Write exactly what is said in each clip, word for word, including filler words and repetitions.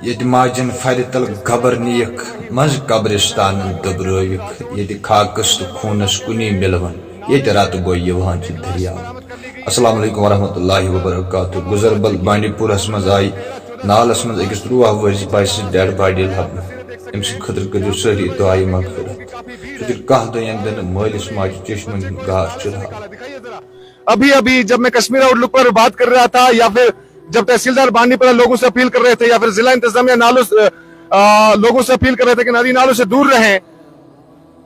ییٚتہِ ماجن پھرِ تل گبر نیکھ، منٛز قبرستانن دٔبرٲوِکھ، ییٚتہِ خاکس تہٕ خوٗنس کُنی مِلوَن، ییٚتہِ رتہٕ بۄیہِ یِوان چھِ دٔریاو۔ السلام علیکم ورحمۃ اللہ وبرکاتہ۔ گُزربل بانڈی پورہس منٛز آیہِ نالس منٛز أکِس تُرٛواہ ؤہرِس بچہِ سٕنٛز ڈیڈ باڈی لبنہٕ۔ أمۍ سٕنٛدِ خٲطرٕ کٔرِو سٲری دُعایہِ مغفرت۔ سُہ تہِ کاہ دۄہ یَنہٕ دِنہٕ مٲلِس ماجہِ چشمن ہُنٛد گاش چھُ رہا۔ अभी अभी जब मैं कश्मीर आउटलुक पर बात कर रहा था, या फिर जब तहसीलदार बांडीपुरा लोगों से अपील कर रहे थे, या फिर जिला इंतजामिया नालों से, आ, लोगों से अपील कर रहे थे कि नदी नालों से दूर रहें,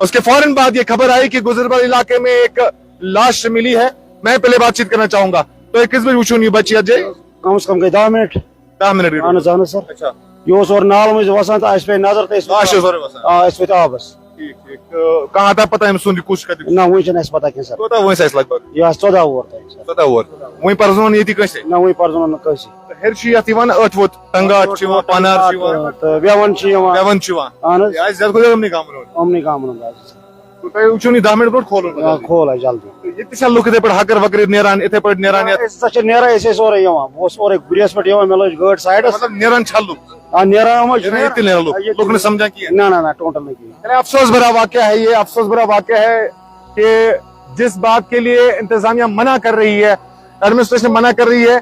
उसके फौरन बाद ये खबर आई कि गुजरबल इलाके में एक लाश मिली है। मैं पहले बातचीत करना चाहूंगा। तो इक्कीस बजे उछून ये बची अजय। कम से कम गए दह मिनट। دَہ مِنَٹ گٔے۔ اہن حظ، اہن حظ سر۔ اچھا۔ یہِ اوس اورٕ نالہٕ مٔنٛزۍ وَسان تہٕ اَسہِ پیٚیہِ نظر تہٕ أسۍ آ، اَسہِ اوس اورٕ وَسان۔ آ، أسۍ ؤتھۍ آبَس۔ ٹھیٖک، ٹھیٖک۔ تہٕ کانٛہہ آتا پتہ أمۍ سُنٛد یہِ کُس چھُ کَتہِ؟ نہ، وٕنہِ چھَنہٕ اَسہِ پتہ کینٛہہ سر۔ کوٗتاہ وٲنٛسہِ آسہِ لگ بگ؟ یہِ آسہِ ژۄداہ وُہُر تانۍ سر۔ ژۄداہ وُہُر۔ وٕنہِ پرزنوو نہٕ ییٚتہِ کٲنٛسے؟ نہ، وٕنہِ پرزنوو نہٕ کٲنٛسے۔ تہٕ ہیٚرِ چھُ یَتھ یِوان ٲٹھ ووت، ٹنٛگاٹ چھُ یِوان، پنار چھُ یِوان۔ تہٕ وٮ۪وَن چھُ یِوان۔ وٮ۪وَن چھُ یِوان۔ اہن حظ۔ یہِ آسہِ زیادٕ کھۄتہٕ زیادٕ یِمنٕے گامَن ہُنٛد۔ یِمنٕے گامَن ہُنٛد آسہِ۔ تۄہہِ وٕچھِو نہٕ دَہ مِنَٹ برونٛٹھ کھولُن۔ آ، کھول اَسہِ جلدی۔ تہٕ ییٚتہِ تہِ چھا لُکھ یِتھَے پٲٹھۍ ہَکَر وَکَر ییٚتہِ نیران، یِتھَے پٲٹھۍ نیران یَتھ؟ أسۍ ہسا چھِ نیران، أسۍ ٲسۍ اورَے یِوان۔ بہٕ اوسُس اورَے گُریس پٮ۪ٹھ یِوان، مےٚ لٲج گٲڑۍ سایڈَس۔ مطلب نیران چھا لُکھ؟ آ، نیران یِم حظ چھِ نیران، ییٚتہِ تہِ نیران لُکھ۔ آ، ییٚتہِ لُکھ نہٕ سَمجھان کِہیٖنۍ۔ نہ، نہ، نہ، ٹوٹل نہٕ کِہیٖنۍ۔ یعنی افسوس بھرا واقعہ ہے یہ، افسوس بھرا واقعہ ہے کہ جس بات کے لیے انتظامیہ منع کر رہی ہے، ایڈمنسٹریشن منع کر رہی ہے،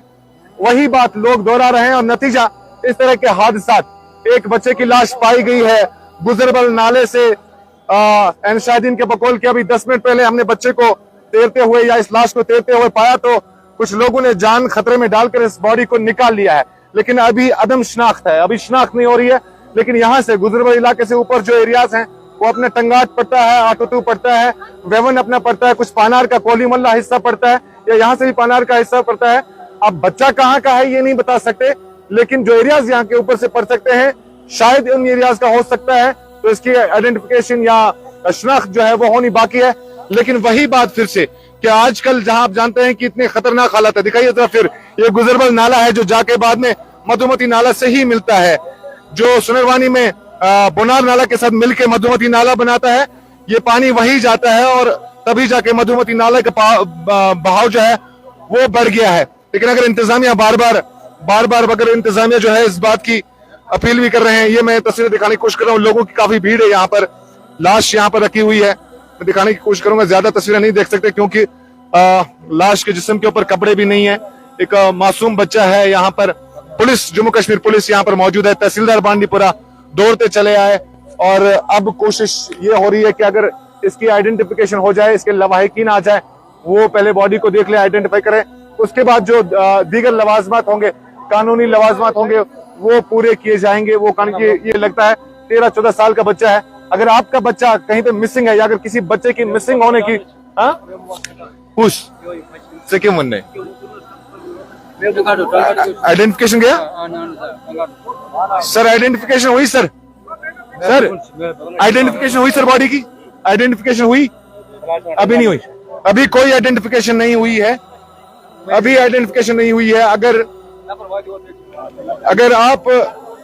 وہی بات لوگ دوہرا رہے ہیں اور نتیجہ اس طرح کے حادثات۔ ایک بچے کی لاش پائی گئی ہے گزربل نالے سے، آ، این شاہدین کے بقول کہ ابھی دس منٹ پہلے ہم نے بچے کو تیرتے ہوئے یا اس لاش کو تیرتے ہوئے پایا، تو کچھ لوگوں نے جان خطرے میں ڈال کر اس باڈی کو نکال لیا ہے، لیکن ابھی عدم شناخت ہے، ابھی شناخت نہیں ہو رہی ہے۔ لیکن یہاں سے گزربل علاقے سے اوپر جو ایریاز ہیں، وہ اپنا ٹنگاٹ پڑتا ہے، آٹوتو پڑتا ہے، ویون اپنا پڑتا ہے، کچھ پانار کا کولی ملا حصہ پڑتا ہے، یا یہاں سے بھی پانار کا حصہ پڑتا ہے۔ اب بچہ کہاں کا ہے یہ نہیں بتا سکتے، لیکن جو ایریاز یہاں کے اوپر سے پڑ سکتے ہیں، شاید ان ایریاز کا ہو سکتا ہے، تو اس کی آئیڈینٹیفکیشن یا شناخت جو ہے وہ ہونی باقی ہے۔ لیکن وہی بات پھر سے کہ آج کل جہاں آپ جانتے ہیں کہ اتنے خطرناک حالات ہے، دکھائیے ذرا پھر، یہ گزربل نالا ہے جو جا کے بعد میں مدھومتی نالا سے ہی ملتا ہے، جو سنروانی میں، آ، بونار نالا کے ساتھ مل کے مدھومتی نالا بناتا ہے۔ یہ پانی وہی جاتا ہے اور تبھی جا کے مدھومتی نالا کا پا-، با-، بہاؤ جو ہے وہ بڑھ گیا ہے۔ لیکن اگر انتظامیہ بار بار، بار بار اگر انتظامیہ جو ہے اس بات کی اپیل بھی کر رہے ہیں، یہ میں تصویریں دکھانے کی کوشش کر رہا ہوں، لوگوں کی کافی بھیڑ ہے یہاں پر، لاش یہاں پر رکھی ہوئی ہے، میں دکھانے کی کوشش کروں گا، زیادہ تصویریں نہیں دیکھ سکتے کیونکہ، آ، لاش کے جسم کے اوپر کپڑے بھی نہیں ہے۔ ایک، آ، معصوم بچہ ہے یہاں پر۔ پولیس، جموں کشمیر پولیس یہاں پر موجود ہے، تحصیلدار بانڈی پورہ دوڑتے چلے آئے اور اب کوشش یہ ہو رہی ہے کہ اگر اس کی آئیڈینٹیفکیشن ہو جائے، اس کے لواحقین آ جائیں، وہ پہلے باڈی کو دیکھ لیں، آئیڈینٹیفائی کریں، اس کے بعد جو، آ، دیگر لوازمات ہوں گے، قانونی لوازمات ہوں گے، وہ پورے کیے جائیں گے۔ وہ کہنے کی یہ لگتا ہے تیرہ چودہ سال کا بچہ ہے۔ اگر آپ کا بچہ کہیں پہ مسنگ ہے یا اگر کسی بچے کی مسنگ ہونے کی، ہاں؟ کُس؟ ژےٚ کٔمۍ ووٚن؟ آئیڈینٹیفکیشن گیا؟ سر، آئیڈینٹیفکیشن ہوئی سر؟ سر، آئیڈینٹیفکیشن ہوئی سر باڈی کی؟ آئیڈینٹیفکیشن ہوئی؟ ابھی نہیں ہوئی۔ ابھی کوئی آئیڈینٹیفکیشن نہیں ہوئی ہے۔ ابھی آئیڈینٹیفکیشن نہیں ہوئی ہے۔ اگر، اگر آپ،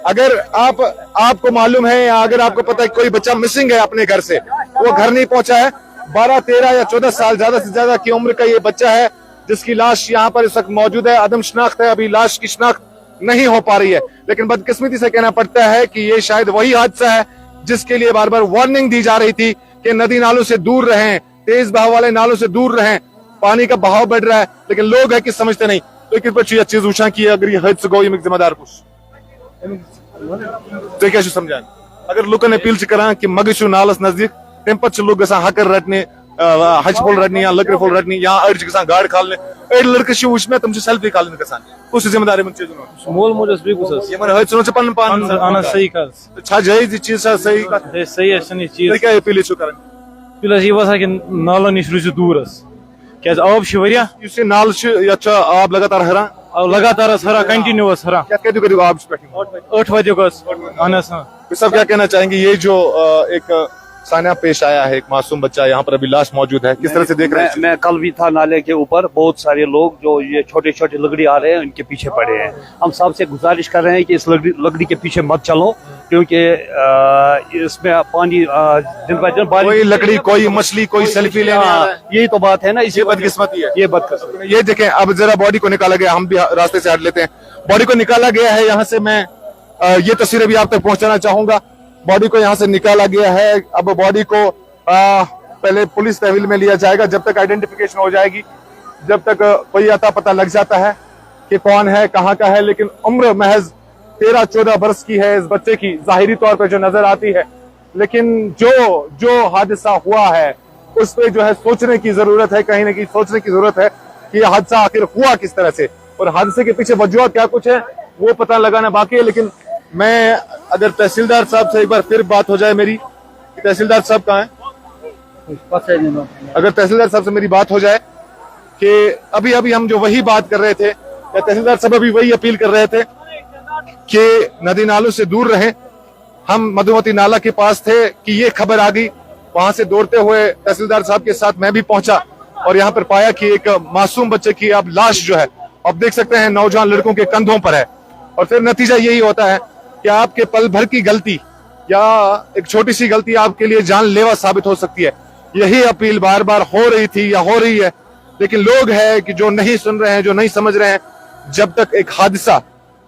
اگر آپ، آپ کو معلوم ہے یا اگر آپ کو پتا ہے کوئی بچہ مسنگ ہے اپنے گھر سے، وہ گھر نہیں پہنچا ہے، بارہ، تیرہ یا چودہ سال زیادہ سے زیادہ کی عمر کا یہ بچہ ہے، جس کی لاش یہاں پر اس وقت موجود ہے، عدم شناخت ہے، ابھی لاش کی شناخت نہیں ہو پا رہی ہے۔ لیکن بدقسمتی سے کہنا پڑتا ہے کہ یہ شاید وہی حادثہ ہے جس کے لیے بار بار وارننگ دی جا رہی تھی کہ ندی نالوں سے دور رہیں، تیز بہاؤ والے نالوں سے دور رہیں، پانی کا بہاؤ بڑھ رہا ہے، لیکن لوگ ہے کہ سمجھتے نہیں۔ تو کِتھ پٲٹھۍ چھُ یہِ چیٖز وٕچھان کہِ اگر یہِ حٲدثہٕ گوٚو، ییٚمیُک ذمہٕ دار کُس چھُ؟ تُہۍ کیٛاہ چھِو سمجھان؟ اگر لُکن اپیل چھِ کران کہِ مہ گٔژھِو نالس نزدیٖک، تَمہِ پتہٕ چھِ لُکھ گژھان ہکر رٹنہِ، آ، ہچہِ پھوٚل رٹنہِ یا لٔکرِ پھوٚل رٹنہِ، یا أڑۍ چھِ گژھان گاڈٕ کھالنہِ، أڑۍ لڑکہٕ چھِ وٕچھ مےٚ، تِم چھِ سیلفی کھالنہِ گژھان۔ کُس چھُ ذمہٕ دار یِمن چیٖزن ہُنٛد؟ مول موج اوس بیٚیہِ کُس حظ؟ یِمن حٲدثن ہُنٛد چھُ پنُن پان اہن حظ، ذمہٕ اہن حظ، دار۔ صحیح کتھ۔ چھا جٲیز یہِ چیٖز، چھا صحیح کتھ؟ ہے، صحیح حظ چھَنہٕ یہِ چیٖز۔ تُہۍ کیٛاہ اپیل چھِو کران؟ اپیل حظ چھِ یہِ باسان کہِ نالو نِش روٗزِو دوٗر حظ۔ کیٛازِ آب چھُ واریاہ۔ یُس یہِ نالہٕ چھُ، یتھ چھُ آب لگاتار ہُران؟ آ، لگاتار حظ ہُران، کنٹینیو حظ ہُران۔ کتھ کتیُک کتیُک آب چھُ پٮ۪ٹھ یِوان؟ ٲٹھ وتیُک حظ۔ اہن حظ، ہاں۔ تو سب کیا کہنا چاہیں گے؟ یہ جو، آ، ایک، آ، سانحہ پیش آیا ہے، ایک معصوم بچہ یہاں پر ابھی لاش موجود ہے، کس طرح سے دیکھ رہے ہیں میں، اس چیز میں کو؟ کل بھی تھا نالے کے اوپر، بہت سارے لوگ جو یہ چھوٹے چھوٹے لکڑی آ رہے ہیں، ان کے پیچھے پڑے ہیں۔ ہم سب سے گزارش کر رہے ہیں کہ اس لکڑی، لکڑی کے پیچھے مت چلو، کیونکہ، آ، اس میں پانی، آ، دن بہ دن بارش کوئی لکڑی، کوئی مچھلی، کوئی سیلفی لینے آ رہا ہے۔ ہاں، یہی تو بات ہے نا، اسی یہ وجہ سے بدقسمتی ہے۔ یہ بدقسمتی۔ یہ دیکھیں، اب ذرا باڈی کو نکالا گیا، ہم بھی راستے سے ہٹ لیتے ہیں۔ باڈی کو نکالا گیا ہے یہاں سے، میں अ, ये तस्वीरें भी आप तक पहुंचाना चाहूंगा। बॉडी को यहां से निकाला गया है। अब बॉडी को, अ, पहले पुलिस तहवील में लिया जाएगा, जब तक आइडेंटिफिकेशन हो जाएगी, जब तक, अ, कोई अता पता लग जाता है कि कौन है, कहां का है। लेकिन उम्र महज तेरह चौदह बरस की है इस बच्चे की, जाहिरी तौर पर जो नजर आती है। लेकिन जो जो हादसा हुआ है, उस पर जो है सोचने की जरूरत है, कहीं ना कहीं सोचने की जरूरत है कि यह हादसा आखिर हुआ किस तरह से और हादसे के पीछे वजूहत क्या कुछ है, वो पता लगाना बाकी है। लेकिन मैं, अगर तहसीलदार साहब से एक बार फिर बात हो जाए मेरी, तहसीलदार साहब कहाँ हैं? अगर तहसीलदार साहब से मेरी बात हो जाए कि अभी अभी हम जो वही बात कर रहे थे, या तहसीलदार साहब अभी वही अपील कर रहे थे कि नदी नालों से दूर रहें। हम मधुमती नाला के पास थे कि ये खबर आ गई, वहां से दौड़ते हुए तहसीलदार साहब के साथ मैं भी पहुंचा और यहाँ पर पाया कि एक मासूम बच्चे की अब लाश जो है, आप देख सकते हैं, नौजवान लड़कों के कंधों पर है। और फिर नतीजा यही होता है कि आपके पल भर की गलती या एक छोटी सी गलती आपके लिए जानलेवा साबित हो सकती है। यही अपील बार बार हो रही थी या हो रही है, लेकिन लोग हैं कि जो नहीं सुन रहे हैं, जो नहीं समझ रहे हैं। जब तक एक हादसा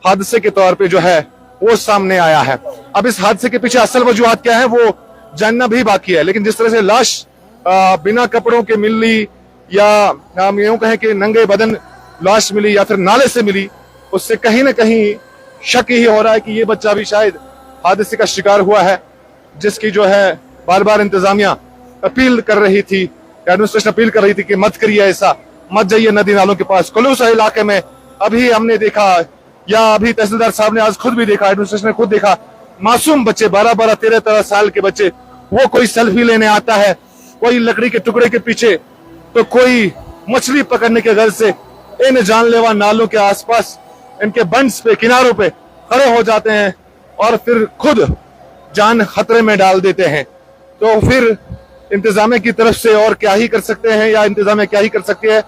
हादसे के तौर पे जो है, वो सामने आया है। अब इस हादसे के पीछे असल वजूहत क्या है, वो जानना भी बाकी है। लेकिन जिस तरह से लाश, आ, बिना कपड़ों के मिली, या हम यूं कहें कि नंगे बदन लाश मिली या फिर नाले से मिली, उससे कहीं ना कहीं शक यही हो रहा है कि ये बच्चा भी शायद हादसे का शिकार हुआ है, जिसकी जो है बार बार इंतजामिया अपील कर रही थी, एडमिनिस्ट्रेशन अपील कर रही थी कि मत करिए ऐसा, मत जाइए नदी नालों के पास। कुलूसा इलाके में अभी हमने देखा, या अभी तहसीलदार साहब ने आज खुद भी देखा, एडमिनिस्ट्रेशन ने खुद देखा, मासूम बच्चे, बारह बारह, तेरह तेरह साल के बच्चे, वो कोई सेल्फी लेने आता है, कोई लकड़ी के टुकड़े के पीछे, तो कोई मछली पकड़ने के गर्ज से इन जानलेवा नालों के आसपास, इनके बंड्स पे, किनारों पे खड़े हो जाते हैं और फिर खुद जान खतरे में डाल देते हैं। तो फिर इंतजामिया की तरफ से और क्या ही कर सकते हैं, या इंतजामिया क्या ही कर सकती है,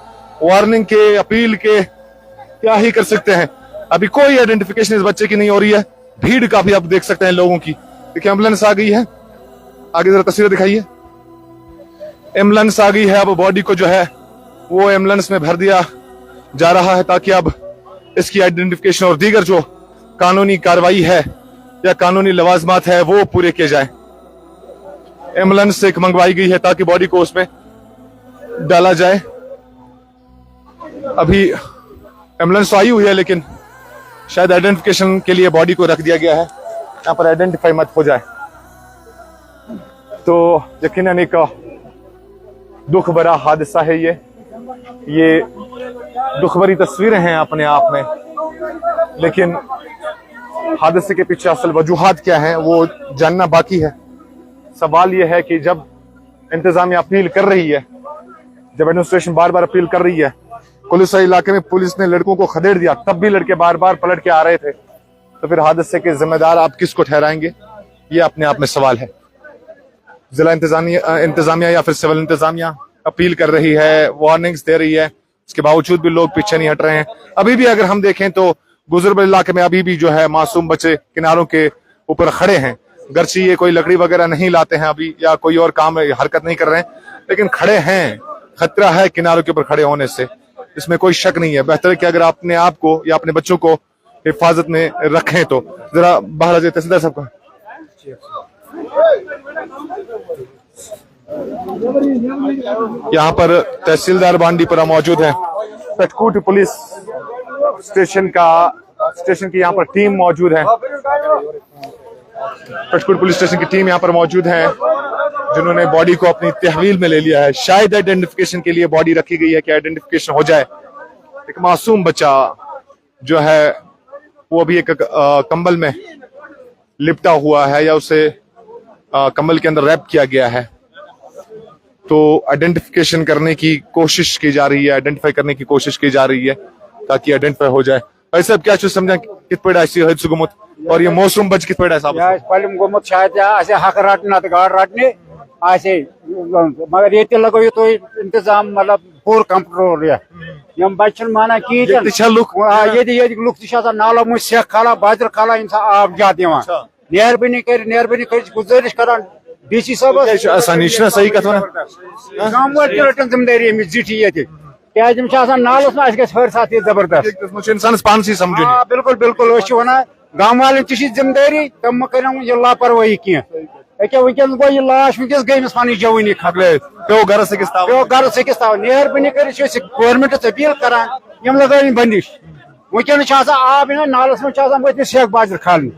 वार्निंग के, अपील के, क्या ही कर सकते हैं। अभी कोई आइडेंटिफिकेशन इस बच्चे की नहीं हो रही है। भीड़ काफी आप देख सकते हैं लोगों की। देखिए, एम्बुलेंस आ गई है, आगे जरा तस्वीरें दिखाइए। एम्बुलेंस आ गई है, अब बॉडी को जो है, वो एम्बुलेंस में भर दिया जा रहा है, ताकि अब इसकी आइडेंटिफिकेशन और दीगर जो कानूनी कार्रवाई है या कानूनी लवाजमात है, वो पूरे किए जाए। एम्बुलेंस एक मंगवाई गई है, ताकि बॉडी को उसमें डाला जाए। अभी एम्बुलेंस तो आई हुई है, लेकिन शायद आइडेंटिफिकेशन के लिए बॉडी को रख दिया गया है, यहाँ पर आइडेंटिफाई मत हो जाए। तो यकीनन एक दुख भरा हादसा है ये। ये दुख भरी तस्वीरें हैं अपने आप में, लेकिन हादसे के पीछे असल वजूहात क्या हैं, वो जानना बाकी है। सवाल ये है कि जब इंतजामिया अपील कर रही है, जब एडमिनिस्ट्रेशन बार बार अपील कर रही है, कुलूसा इलाके में पुलिस ने लड़कों को खदेड़ दिया, तब भी लड़के बार बार पलट के आ रहे थे, तो फिर हादसे के जिम्मेदार आप किसको ठहराएंगे? ये अपने आप में सवाल है। जिला इंतजामिया, इंतजामिया या फिर सिविल इंतजामिया अपील कर रही है, वार्निंग्स दे रही है, इसके बावजूद भी लोग पीछे नहीं हट रहे हैं। अभी भी अगर हम देखें तो गुजरबल इलाके में अभी भी जो है, मासूम बच्चे किनारों के ऊपर खड़े हैं। गर्ची ये कोई लकड़ी वगैरह नहीं लाते हैं अभी, या कोई और काम, हरकत नहीं कर रहे हैं, लेकिन खड़े हैं। खतरा है किनारों के ऊपर खड़े होने से, इसमें कोई शक नहीं है। बेहतर है कि अगर अपने आप को या अपने बच्चों को हिफाजत में रखें तो। जरा बाहर आ जाए तहसीलदार साहब का। यहाँ पर तहसीलदार बांडीपुरा मौजूद है, कटकूट पुलिस स्टेशन का, स्टेशन की यहाँ पर टीम मौजूद है। कटकूट पुलिस स्टेशन की टीम यहाँ पर मौजूद है, जिन्होंने बॉडी को अपनी तहवील में ले लिया है। शायद आइडेंटिफिकेशन के लिए बॉडी रखी गई है कि आइडेंटिफिकेशन हो जाए। एक मासूम बच्चा जो है, वो अभी एक कंबल में लिपटा हुआ है या उसे कंबल के अंदर रैप किया गया है। तो आइडेंटिफिकेशन करने की कोशिश की जा रही है, आइडेंटिफाई करने की कोशिश की जा रही है, ताकि आइडेंटिफाई हो जाए। भाई साहब, क्या चीज समझा, कित पे ऐसी हद से गुमत और ये मौसम बच कित पे ऐसा? पलम गोमुत शायद ऐसे हक रटना तो गाड़ रटने ऐसे, मगर ये लगे तो इंतजाम मतलब पूर कंट्रोल है। यम बच्चन माना की ये लुक, ये लुक नाला मुझ से खाला बाजर खाला इंसान आप जाते वहाँ। मेहरबानी कर, मेहरबानी कर, गुजारिश करान डीसी साहब। आसानी छना सही कथन। गांव वाले रटन जिम्मेदारी अमिस जिठी ये। क्या जिम आसान नालस में आज के हर साथ ये जबरदस्त। इंसान पान से समझो। हाँ, बिल्कुल, बिल्कुल। वो वना گام والٮ۪ن تہِ چھِ ذمہٕ دٲری، تِم مہ کٔرِو یہِ لاپروٲہی کینٛہہ۔ أکیٛاہ وٕنکیٚس گوٚو یہِ لاش، وٕنکیٚس گٔے أمِس پنٕنۍ جوٲنی ختم۔ اگلے پیو گرس أکِس تاوان۔ پیو گرس أکِس تاوان۔ مہربٲنی کٔرِتھ چھِ أسۍ گورنمنٹس اپیل کران، یِم لگٲوِن بندش۔ وٕنکیٚنس چھِ آسان آب یِوان نالس منٛز، چھِ آسان وٲتمٕتۍ سیٚکھ باجر کھالنہِ۔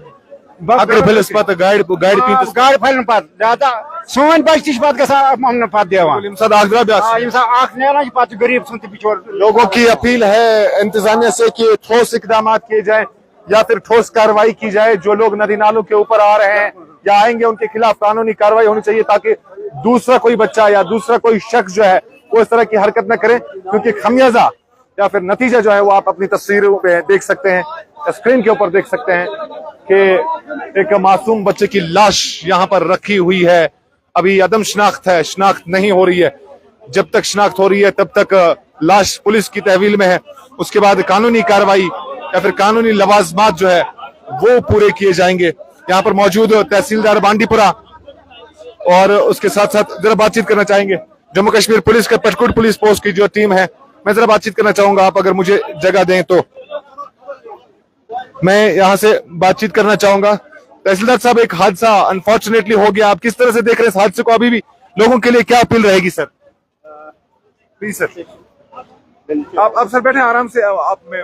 بس اگر پھٔلِس پتہٕ گاڑِ، گاڑِ آ، پیٖنتِس۔ گاڑِ پھلن پتہٕ زیادٕ سٲنۍ بچہِ تہِ چھِ پتہٕ گژھان یِمن پتہٕ دیوان۔ ییٚمہِ ساتہٕ اکھ درٛاو بیٛاکھ۔ آ، ییٚمہِ ساتہٕ اکھ نیران چھِ، پتہٕ چھُ غریٖب سُنٛد تہِ بِچور۔ لوگوں کی اپیل ہے انتظامیہ سے کہ ٹھوس اقدامات کیے جائیں یا پھر ٹھوس کارروائی کی جائے۔ جو لوگ ندی نالوں کے اوپر آ رہے ہیں یا آئیں گے، ان کے خلاف قانونی کارروائی ہونی چاہیے، تاکہ دوسرا کوئی بچہ یا دوسرا کوئی شخص جو ہے، وہ اس طرح کی حرکت نہ کرے، کیونکہ خمیازہ یا پھر نتیجہ جو ہے، وہ آپ اپنی تصویروں پہ دیکھ سکتے ہیں، اسکرین کے اوپر دیکھ سکتے ہیں کہ ایک معصوم بچے کی لاش یہاں پر رکھی ہوئی ہے۔ ابھی عدم شناخت ہے، شناخت نہیں ہو رہی ہے۔ جب تک شناخت ہو رہی ہے، تب تک لاش پولیس کی تحویل میں ہے۔ اس کے بعد قانونی کارروائی یا پھر قانونی لوازمات جو ہے، وہ پورے کیے جائیں گے۔ یہاں پر موجود تحصیلدار بانڈی پورہ اور اس کے ساتھ ساتھ ذرا بات چیت کرنا چاہیں گے جموں کشمیر پولیس کا، پٹکوٹ پولیس پوسٹ کی جو ٹیم ہے، میں ذرا بات چیت کرنا چاہوں گا، آپ اگر مجھے جگہ دیں تو۔ میں یہاں سے بات چیت کرنا چاہوں گا۔ تحصیلدار صاحب، ایک حادثہ انفارچونیٹلی ہو گیا، آپ کس طرح سے دیکھ رہے ہیں اس حادثے کو؟ ابھی بھی لوگوں کے لیے کیا اپیل رہے گی سر؟ پلیز سر، آپ آپ سر بیٹھے آرام سے، آپ میں